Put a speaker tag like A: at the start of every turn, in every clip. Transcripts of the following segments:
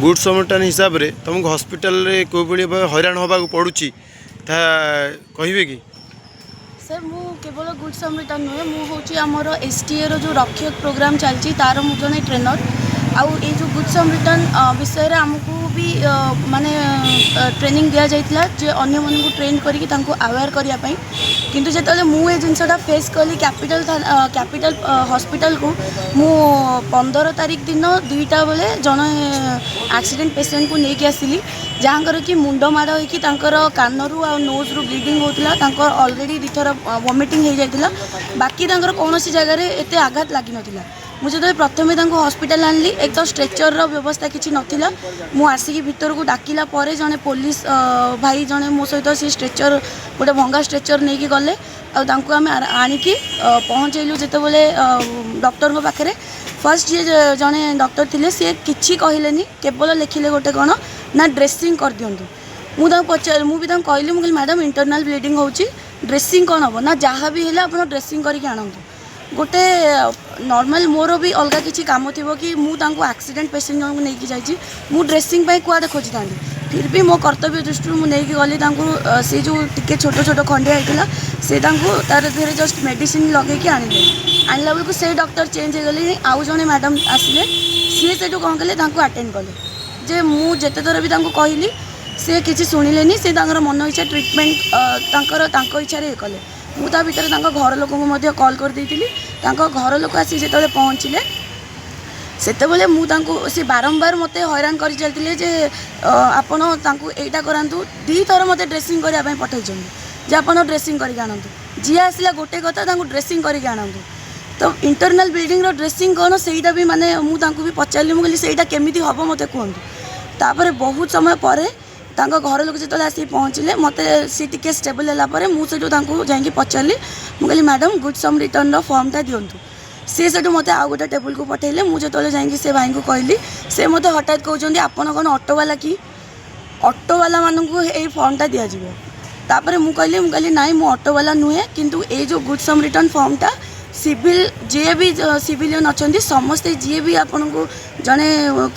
A: Good ସମରିଟାନ୍ ହିସାବରେ ତୁମକୁ ହସ୍ପିଟାଲରେ କେଉଁଭଳି ଭାବେ ହଇରାଣ ହେବାକୁ ପଡ଼ୁଛି, ତାହା କହିବେ କି?
B: ସାର୍, ମୁଁ କେବଳ ଗୁଡ୍ ସମରିଟାନ୍ ନୁହେଁ, ମୁଁ ହେଉଛି ଆମର ଏସ୍ଟିଏର ଯେଉଁ ରକ୍ଷକ ପ୍ରୋଗ୍ରାମ୍ ଚାଲିଛି, ତା'ର ମୁଁ ଜଣେ ଟ୍ରେନର୍। ଆଉ ଏଇ ଯେଉଁ ଗୁଡ୍ ସମରିଟାନ୍ ବିଷୟରେ ଆମକୁ ବି ମାନେ ଟ୍ରେନିଂ ଦିଆଯାଇଥିଲା ଯେ ଅନ୍ୟମାନଙ୍କୁ ଟ୍ରେନ୍ କରିକି ତାଙ୍କୁ ଆୱେର୍ କରିବା ପାଇଁ। କିନ୍ତୁ ଯେତେବେଳେ ମୁଁ ଏ ଜିନିଷଟା ଫେସ୍ କଲି, କ୍ୟାପିଟାଲ ହସ୍ପିଟାଲକୁ ମୁଁ 15 ତାରିଖ ଦିନ 2ଟା ବେଳେ ଜଣେ ଆକ୍ସିଡେଣ୍ଟ ପେସେଣ୍ଟକୁ ନେଇକି ଆସିଲି, ଯାହାଙ୍କର କି ମୁଣ୍ଡ ମାଡ଼ ହେଇକି ତାଙ୍କର କାନରୁ ଆଉ ନୋଜ୍ରୁ ବ୍ଲିଡ଼ିଂ ହେଉଥିଲା। ତାଙ୍କର ଅଲରେଡ଼ି 2ଥର ଭମିଟିଂ ହେଇଯାଇଥିଲା। ବାକି ତାଙ୍କର କୌଣସି ଜାଗାରେ ଏତେ ଆଘାତ ଲାଗିନଥିଲା। ମୁଁ ଯେତେବେଳେ ପ୍ରଥମେ ତାଙ୍କୁ ହସ୍ପିଟାଲ ଆଣିଲି, ଏକ ତ ଷ୍ଟ୍ରେଚରର ବ୍ୟବସ୍ଥା କିଛି ନଥିଲା। ମୁଁ ଆସିକି ଭିତରକୁ ଡାକିଲା ପରେ ଜଣେ ପୋଲିସ ଭାଇ ଜଣେ ମୋ ସହିତ ସେ ଷ୍ଟ୍ରେଚର, ଗୋଟେ ଭଙ୍ଗା ଷ୍ଟ୍ରେଚର ନେଇକି ଗଲେ। ଆଉ ତାଙ୍କୁ ଆମେ ଆଣିକି ପହଞ୍ଚେଇଲୁ ଯେତେବେଳେ ଡକ୍ଟରଙ୍କ ପାଖରେ, ଫାର୍ଷ୍ଟ ଯିଏ ଜଣେ ଡକ୍ଟର ଥିଲେ, ସିଏ କିଛି କହିଲେନି। କେବଳ ଲେଖିଲେ ଗୋଟେ କ'ଣ ନା ଡ୍ରେସିଂ କରିଦିଅନ୍ତୁ। ମୁଁ ତାଙ୍କୁ ପଚାରିଲି, ମୁଁ ବି ତାଙ୍କୁ କହିଲି, ମୁଁ କହିଲି, "ମ୍ୟାଡ଼ାମ୍, ଇଣ୍ଟରନାଲ୍ ବ୍ଲିଡ଼ିଂ ହେଉଛି, ଡ୍ରେସିଂ କ'ଣ ହେବ?" ନା, ଯାହା ବି ହେଲେ ଆପଣ ଡ୍ରେସିଂ କରିକି ଆଣନ୍ତୁ। ଗୋଟେ ନର୍ମାଲ ମୋର ବି ଅଲଗା କିଛି କାମ ଥିବ କି ମୁଁ ତାଙ୍କୁ ଆକ୍ସିଡେଣ୍ଟ ପେସେଣ୍ଟ ଜଣଙ୍କୁ ନେଇକି ଯାଇଛି, ମୁଁ ଡ୍ରେସିଂ ପାଇଁ କୁଆଡ଼େ ଖୋଜିଥାନ୍ତି? ଫିର୍ ବି ମୋ କର୍ତ୍ତବ୍ୟ ଦୃଷ୍ଟିରୁ ମୁଁ ନେଇକି ଗଲି ତାଙ୍କୁ। ସେ ଯେଉଁ ଟିକେ ଛୋଟ ଛୋଟ ଖଣ୍ଡିଆ ହେଇଥିଲା, ସେ ତାଙ୍କୁ ତାର ଦେହରେ ଜଷ୍ଟ ମେଡ଼ିସିନ ଲଗେଇକି ଆଣିଲେ। ଆଣିଲା ବେଳକୁ ସେ ଡକ୍ଟର ଚେଞ୍ଜ ହେଇଗଲେ, ଆଉ ଜଣେ ମ୍ୟାଡ଼ାମ୍ ଆସିଲେ। ସିଏ ସେଠୁ କ'ଣ କଲେ, ତାଙ୍କୁ ଆଟେଣ୍ଡ କଲେ ଯେ ମୁଁ ଯେତେ ଥର ବି ତାଙ୍କୁ କହିଲି, ସେ କିଛି ଶୁଣିଲେନି। ସେ ତାଙ୍କର ମନ ଇଚ୍ଛା ଟ୍ରିଟମେଣ୍ଟ ତାଙ୍କର ତାଙ୍କ ଇଚ୍ଛାରେ ଇଏ କଲେ। ମୁଁ ତା ଭିତରେ ତାଙ୍କ ଘର ଲୋକଙ୍କୁ ମଧ୍ୟ କଲ୍ କରିଦେଇଥିଲି। ତାଙ୍କ ଘର ଲୋକ ଆସି ଯେତେବେଳେ ପହଞ୍ଚିଲେ, ସେତେବେଳେ ମୁଁ ତାଙ୍କୁ, ସେ ବାରମ୍ବାର ମୋତେ ହଇରାଣ କରି ଚାଲିଥିଲେ ଯେ ଆପଣ ତାଙ୍କୁ ଏଇଟା କରାନ୍ତୁ। 2ଥର ମୋତେ ଡ୍ରେସିଂ କରିବା ପାଇଁ ପଠାଇଛନ୍ତି ଯେ ଆପଣ ଡ୍ରେସିଂ କରିକି ଆଣନ୍ତୁ। ଯିଏ ଆସିଲା ଗୋଟେ କଥା, ତାଙ୍କୁ ଡ୍ରେସିଂ କରିକି ଆଣନ୍ତୁ। ତ ଇଣ୍ଟରନାଲ୍ ବ୍ଲିଡ଼ିଂର ଡ୍ରେସିଂ କ'ଣ, ସେଇଟା ବି ମାନେ ମୁଁ ତାଙ୍କୁ ବି ପଚାରିଲି। ମୁଁ କହିଲି, "ସେଇଟା କେମିତି ହେବ, ମୋତେ କୁହନ୍ତୁ।" ତାପରେ ବହୁତ ସମୟ ପରେ ତାଙ୍କ ଘର ଲୋକ ଯେତେବେଳେ ଆସିକି ପହଞ୍ଚିଲେ, ମୋତେ ସେ ଟିକେ ଷ୍ଟେବଲ୍ ହେଲା ପରେ ମୁଁ ସେଠୁ ତାଙ୍କୁ ଯାଇକି ପଚାରିଲି। ମୁଁ କହିଲି, "ମ୍ୟାଡ଼ାମ୍, ଗୁଡ୍ ସମରିଟାନ୍ର ଫର୍ମଟା ଦିଅନ୍ତୁ।" ସିଏ ସେଠୁ ମୋତେ ଆଉ ଗୋଟେ ଟେବୁଲକୁ ପଠାଇଲେ। ମୁଁ ଯେତେବେଳେ ଯାଇକି ସେ ଭାଇଙ୍କୁ କହିଲି, ସେ ମୋତେ ହଠାତ୍ କହୁଛନ୍ତି, "ଆପଣ କ'ଣ ଅଟୋବାଲା କି? ଅଟୋବାଲାମାନଙ୍କୁ ଏଇ ଫର୍ମଟା ଦିଆଯିବ?" ତାପରେ ମୁଁ କହିଲି, "ନାଇଁ, ମୁଁ ଅଟୋବାଲା ନୁହେଁ, କିନ୍ତୁ ଏଇ ଯେଉଁ ଗୁଡ୍ ସମରିଟାନ୍ ଫର୍ମଟା ସିଭିଲ୍, ଯିଏ ବି ସିଭିଲିୟନ୍ ଅଛନ୍ତି ସମସ୍ତେ, ଯିଏ ବି ଆପଣଙ୍କୁ ଜଣେ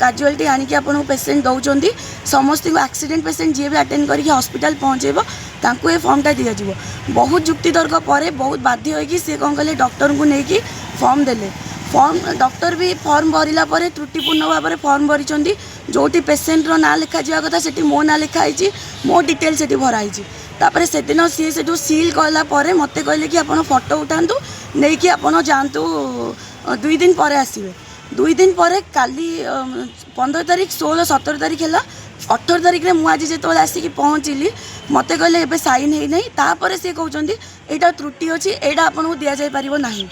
B: କାଜୁଆଲିଟି ଆଣିକି ଆପଣଙ୍କୁ ପେସେଣ୍ଟ ଦେଉଛନ୍ତି, ସମସ୍ତଙ୍କୁ, ଆକ୍ସିଡେଣ୍ଟ ପେସେଣ୍ଟ ଯିଏ ବି ଆଟେଣ୍ଡ କରିକି ହସ୍ପିଟାଲ ପହଞ୍ଚେଇବ, ତାଙ୍କୁ ଏ ଫର୍ମଟା ଦିଆଯିବ।" ବହୁତ ଯୁକ୍ତିତର୍କ ପରେ ବହୁତ ବାଧ୍ୟ ହୋଇକି ସିଏ କ'ଣ କଲେ, ଡକ୍ଟରଙ୍କୁ ନେଇକି ଫର୍ମ ଦେଲେ। ଫର୍ମ ଡକ୍ଟର ବି ଫର୍ମ ଭରିଲା ପରେ ତ୍ରୁଟିପୂର୍ଣ୍ଣ ଭାବରେ ଫର୍ମ ଭରିଛନ୍ତି। ଯେଉଁଠି ପେସେଣ୍ଟର ନାଁ ଲେଖାଯିବା କଥା, ସେଠି ମୋ ନାଁ ଲେଖା ହେଇଛି, ମୋ ଡିଟେଲ୍ ସେଠି ଭରା ହେଇଛି। ତାପରେ ସେଦିନ ସିଏ ସେଠୁ ସିଲ୍ କଲା ପରେ ମୋତେ କହିଲେ କି ଆପଣ ଫଟୋ ଉଠାନ୍ତୁ, ନେଇକି ଆପଣ ଯାଆନ୍ତୁ, 2 ଦିନ ପରେ ଆସିବେ। 2 ଦିନ ପରେ କାଲି 15 ତାରିଖ, 16, 17 ତାରିଖ ହେଲା। 18 ତାରିଖରେ ମୁଁ ଆଜି ଯେତେବେଳେ ଆସିକି ପହଞ୍ଚିଲି, ମୋତେ କହିଲେ ଏବେ ସାଇନ୍ ହେଇନାହିଁ। ତାପରେ ସିଏ କହୁଛନ୍ତି ଏଇଟା ତ୍ରୁଟି ଅଛି, ଏଇଟା ଆପଣଙ୍କୁ ଦିଆଯାଇପାରିବ ନାହିଁ,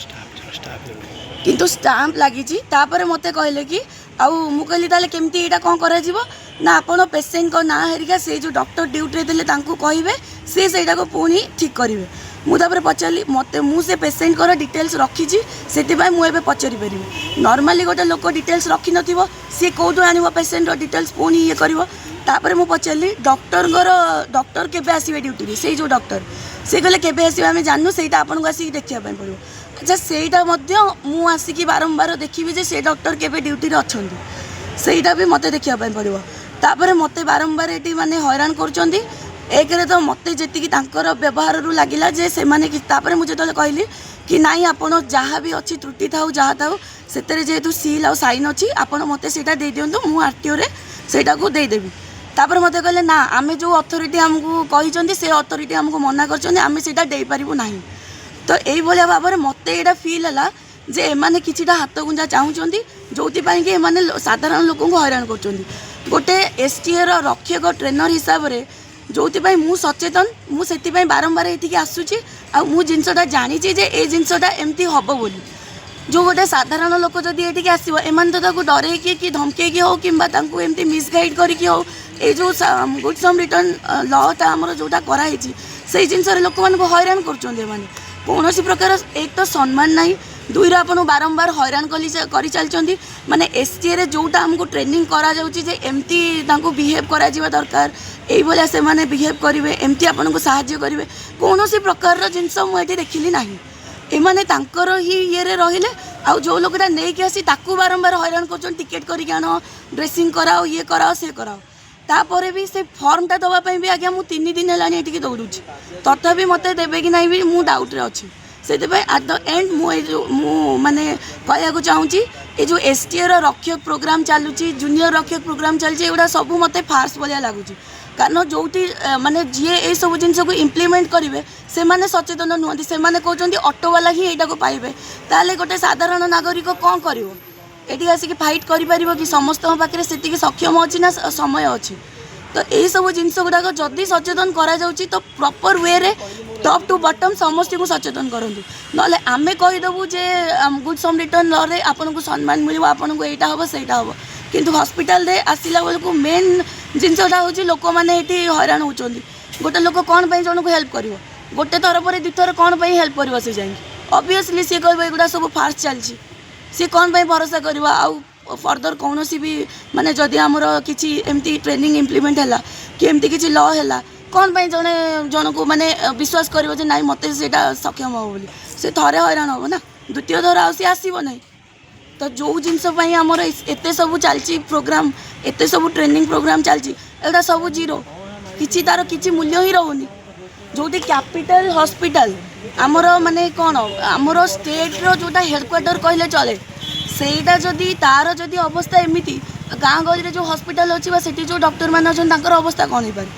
B: କିନ୍ତୁ ଷ୍ଟାମ୍ପ ଲାଗିଛି। ତାପରେ ମୋତେ କହିଲେ କି, ଆଉ ମୁଁ କହିଲି, ତାହେଲେ କେମିତି ଏଇଟା କ'ଣ କରାଯିବ? ନା, ଆପଣ ପେସେଣ୍ଟଙ୍କ ନାଁ ହେରିକା ସେ ଯେଉଁ ଡକ୍ଟର ଡ୍ୟୁଟିରେ ଥିଲେ ତାଙ୍କୁ କହିବେ, ସେ ସେଇଟାକୁ ପୁଣି ଠିକ୍ କରିବେ। ମୁଁ ତାପରେ ପଚାରିଲି, ମୋତେ ମୁଁ ସେ ପେସେଣ୍ଟଙ୍କର ଡିଟେଲ୍ସ ରଖିଛି, ସେଥିପାଇଁ ମୁଁ ଏବେ ପଚାରି ପାରିବି। ନର୍ମାଲି ଗୋଟେ ଲୋକ ଡିଟେଲ୍ସ ରଖିନଥିବ, ସିଏ କେଉଁଠୁ ଆଣିବ ପେସେଣ୍ଟର ଡିଟେଲ୍ସ, ପୁଣି ଇଏ କରିବ? ତାପରେ ମୁଁ ପଚାରିଲି ଡକ୍ଟରଙ୍କର, ଡକ୍ଟର କେବେ ଆସିବେ ଡ୍ୟୁଟିରେ, ସେଇ ଯେଉଁ ଡକ୍ଟର? ସେ କହିଲେ, କେବେ ଆସିବେ ଆମେ ଜାଣିନୁ, ସେଇଟା ଆପଣଙ୍କୁ ଆସିକି ଦେଖିବା ପାଇଁ ପଡ଼ିବ। ଆଚ୍ଛା, ସେଇଟା ମଧ୍ୟ ମୁଁ ଆସିକି ବାରମ୍ବାର ଦେଖିବି ଯେ ସେ ଡକ୍ଟର କେବେ ଡ୍ୟୁଟିରେ ଅଛନ୍ତି, ସେଇଟା ବି ମୋତେ ଦେଖିବା ପାଇଁ ପଡ଼ିବ। ତାପରେ ମୋତେ ବାରମ୍ବାର ଏଠି ମାନେ ହଇରାଣ କରୁଛନ୍ତି। ଏକରେ ତ ମୋତେ ଯେତିକି ତାଙ୍କର ବ୍ୟବହାରରୁ ଲାଗିଲା ଯେ ସେମାନେ କି, ତାପରେ ମୁଁ ଯେତେବେଳେ କହିଲି କି ନାଇଁ, ଆପଣ ଯାହା ବି ଅଛି, ତ୍ରୁଟି ଥାଉ ଯାହା ଥାଉ, ସେଥିରେ ଯେହେତୁ ସିଲ୍ ଆଉ ସାଇନ୍ ଅଛି, ଆପଣ ମୋତେ ସେଇଟା ଦେଇଦିଅନ୍ତୁ, ମୁଁ ଆର୍ଟିଓରେ ସେଇଟାକୁ ଦେଇଦେବି। ତାପରେ ମୋତେ କହିଲେ, ନା, ଆମେ ଯେଉଁ ଅଥରିଟି ଆମକୁ କହିଛନ୍ତି, ସେ ଅଥରିଟି ଆମକୁ ମନା କରିଛନ୍ତି, ଆମେ ସେଇଟା ଦେଇପାରିବୁ ନାହିଁ। ତ ଏଇଭଳିଆ ଭାବରେ ମୋତେ ଏଇଟା ଫିଲ୍ ହେଲା ଯେ ଏମାନେ କିଛିଟା ହାତଗୁଞ୍ଜା ଚାହୁଁଛନ୍ତି, ଯେଉଁଥିପାଇଁ କି ଏମାନେ ସାଧାରଣ ଲୋକଙ୍କୁ ହଇରାଣ କରୁଛନ୍ତି। ଗୋଟେ ଏସ୍ଟିଏର ରକ୍ଷକ ଟ୍ରେନର ହିସାବରେ ଯେଉଁଥିପାଇଁ ମୁଁ ସଚେତନ, ମୁଁ ସେଥିପାଇଁ ବାରମ୍ବାର ଏଠିକି ଆସୁଛି। ଆଉ ମୁଁ ଜିନିଷଟା ଜାଣିଛି ଯେ ଏ ଜିନିଷଟା ଏମିତି ହେବ ବୋଲି। ଯେଉଁ ଗୋଟେ ସାଧାରଣ ଲୋକ ଯଦି ଏଠିକି ଆସିବ, ଏମାନେ ତ ତାକୁ ଡରେଇକି କି ଧମକେଇକି ହଉ କିମ୍ବା ତାଙ୍କୁ ଏମିତି ମିସଗାଇଡ଼ କରିକି ହଉ, ଏଇ ଯେଉଁ ଗୁଡ୍ ସମରିଟାନ୍ ଲଟା ଆମର ଯେଉଁଟା କରାହେଇଛି, ସେଇ ଜିନିଷରେ ଲୋକମାନଙ୍କୁ ହଇରାଣ କରୁଛନ୍ତି। ଏମାନେ କୌଣସି ପ୍ରକାର ଏକ ତ ସମ୍ମାନ ନାହିଁ, ଦୁଇରେ ଆପଣଙ୍କୁ ବାରମ୍ବାର ହଇରାଣ କରିଚାଲିଛନ୍ତି। ମାନେ ଏସ୍ଟିଏରେ ଯେଉଁଟା ଆମକୁ ଟ୍ରେନିଂ କରାଯାଉଛି ଯେ ଏମିତି ତାଙ୍କୁ ବିହେଭ୍ କରାଯିବା ଦରକାର, ଏଇଭଳିଆ ସେମାନେ ବିହେଭ୍ କରିବେ, ଏମିତି ଆପଣଙ୍କୁ ସାହାଯ୍ୟ କରିବେ, କୌଣସି ପ୍ରକାରର ଜିନିଷ ମୁଁ ଏଠି ଦେଖିଲି ନାହିଁ। ଏମାନେ ତାଙ୍କର ହିଁ ଇଏରେ ରହିଲେ। ଆଉ ଯେଉଁ ଲୋକଟା ନେଇକି ଆସି ତାକୁ ବାରମ୍ବାର ହଇରାଣ କରୁଛନ୍ତି, ଟିକେଟ୍ କରିକି ଆଣ, ଡ୍ରେସିଂ କରାଅ, ଇଏ କରାଅ, ସିଏ କରାଅ। ତାପରେ ବି ସେ ଫର୍ମଟା ଦେବା ପାଇଁ ବି ଆଜ୍ଞା ମୁଁ 3 ଦିନ ହେଲାଣି ଏଠିକି ଦୌଡ଼ୁଛି। ତଥାପି ମୋତେ ଦେବେ କି ନାହିଁ ବି ମୁଁ ଡାଉଟ୍ରେ ଅଛି। ସେଥିପାଇଁ ଆଟ୍ the end ମୁଁ ଏଇ ଯେଉଁ ମୁଁ ମାନେ କହିବାକୁ ଚାହୁଁଛି, ଏ ଯେଉଁ ଏସ୍ଟିଏର ରକ୍ଷକ ପ୍ରୋଗ୍ରାମ୍ ଚାଲୁଛି, ଜୁନିୟର ରକ୍ଷକ ପ୍ରୋଗ୍ରାମ୍ ଚାଲିଛି, ଏଗୁଡ଼ା ସବୁ ମୋତେ ଫାର୍ସ ଭଳିଆ ଲାଗୁଛି। କାରଣ ଯେଉଁଠି ମାନେ ଯିଏ ଏଇସବୁ ଜିନିଷକୁ ଇମ୍ପ୍ଲିମେଣ୍ଟ କରିବେ, ସେମାନେ ସଚେତନ ନୁହନ୍ତି। ସେମାନେ କହୁଛନ୍ତି ଅଟୋବାଲା ହିଁ ଏଇଟାକୁ ପାଇବେ। ତାହେଲେ ଗୋଟେ ସାଧାରଣ ନାଗରିକ କ'ଣ କରିବ? ଏଠି ଆସିକି ଫାଇଟ୍ କରିପାରିବ କି? ସମସ୍ତଙ୍କ ପାଖରେ ସେତିକି ସକ୍ଷମ ଅଛି ନା ସମୟ ଅଛି? ତ ଏଇସବୁ ଜିନିଷ ଗୁଡ଼ାକ ଯଦି ସଚେତନ କରାଯାଉଛି, ତ ପ୍ରପର୍ ୱେରେ ଟପ୍ ଟୁ ବଟମ୍ ସମସ୍ତଙ୍କୁ ସଚେତନ କରନ୍ତୁ। ନହେଲେ ଆମେ କହିଦେବୁ ଯେ ଗୁଡ୍ ସମରିଟନ୍ ଲରେ ଆପଣଙ୍କୁ ସମ୍ମାନ ମିଳିବ, ଆପଣଙ୍କୁ ଏଇଟା ହେବ, ସେଇଟା ହେବ, କିନ୍ତୁ ହସ୍ପିଟାଲରେ ଆସିଲା ବେଳକୁ ମେନ୍ ଜିନିଷଟା ହେଉଛି ଲୋକମାନେ ଏଠି ହଇରାଣ ହେଉଛନ୍ତି। ଗୋଟେ ଲୋକ କ'ଣ ପାଇଁ ଜଣକୁ ହେଲ୍ପ କରିବ? ଗୋଟେ ଥର ପରେ ଦୁଇଥର କ'ଣ ପାଇଁ ହେଲ୍ପ କରିବ ସେ ଯାଇକି? ଅବଭିୟସଲି ସିଏ କହିବ ଏଗୁଡ଼ା ସବୁ ଫାର୍ସ ଚାଲିଛି। ସିଏ କ'ଣ ପାଇଁ ଭରସା କରିବ? ଆଉ ଫର୍ଦର କୌଣସି ବି ମାନେ ଯଦି ଆମର କିଛି ଏମିତି ଟ୍ରେନିଂ ଇମ୍ପ୍ଲିମେଣ୍ଟ ହେଲା କି ଏମିତି କିଛି ଲ ହେଲା, କ'ଣ ପାଇଁ ଜଣେ ଜଣକୁ ମାନେ ବିଶ୍ୱାସ କରିବ ଯେ ନାଇଁ, ମୋତେ ସେଇଟା ସକ୍ଷମ ହେବ ବୋଲି? ସେ ଥରେ ହଇରାଣ ହେବ ନା, ଦ୍ୱିତୀୟ ଥର ଆଉ ସିଏ ଆସିବ ନାହିଁ। ତ ଯେଉଁ ଜିନିଷ ପାଇଁ ଆମର ଏତେ ସବୁ ଚାଲିଛି ପ୍ରୋଗ୍ରାମ୍, ଏତେ ସବୁ ଟ୍ରେନିଂ ପ୍ରୋଗ୍ରାମ୍ ଚାଲିଛି, ଏଗୁଡ଼ା ସବୁ ଜିରୋ। କିଛି ତାର କିଛି ମୂଲ୍ୟ ହିଁ ରହୁନି। ଯେଉଁଠି କ୍ୟାପିଟାଲ ହସ୍ପିଟାଲ ଆମର, ମାନେ କ'ଣ, ଆମର ଷ୍ଟେଟ୍ର ଯେଉଁଟା ହେଡ଼କ୍ୱାର୍ଟର କହିଲେ ଚଳେ, ସେଇଟା ଯଦି ତାର ଯଦି ଅବସ୍ଥା ଏମିତି, ଗାଁ ଗହଳିରେ ଯେଉଁ ହସ୍ପିଟାଲ ଅଛି ବା ସେଠି ଯେଉଁ ଡକ୍ଟରମାନେ ଅଛନ୍ତି, ତାଙ୍କର ଅବସ୍ଥା କ'ଣ ହେଇପାରେ?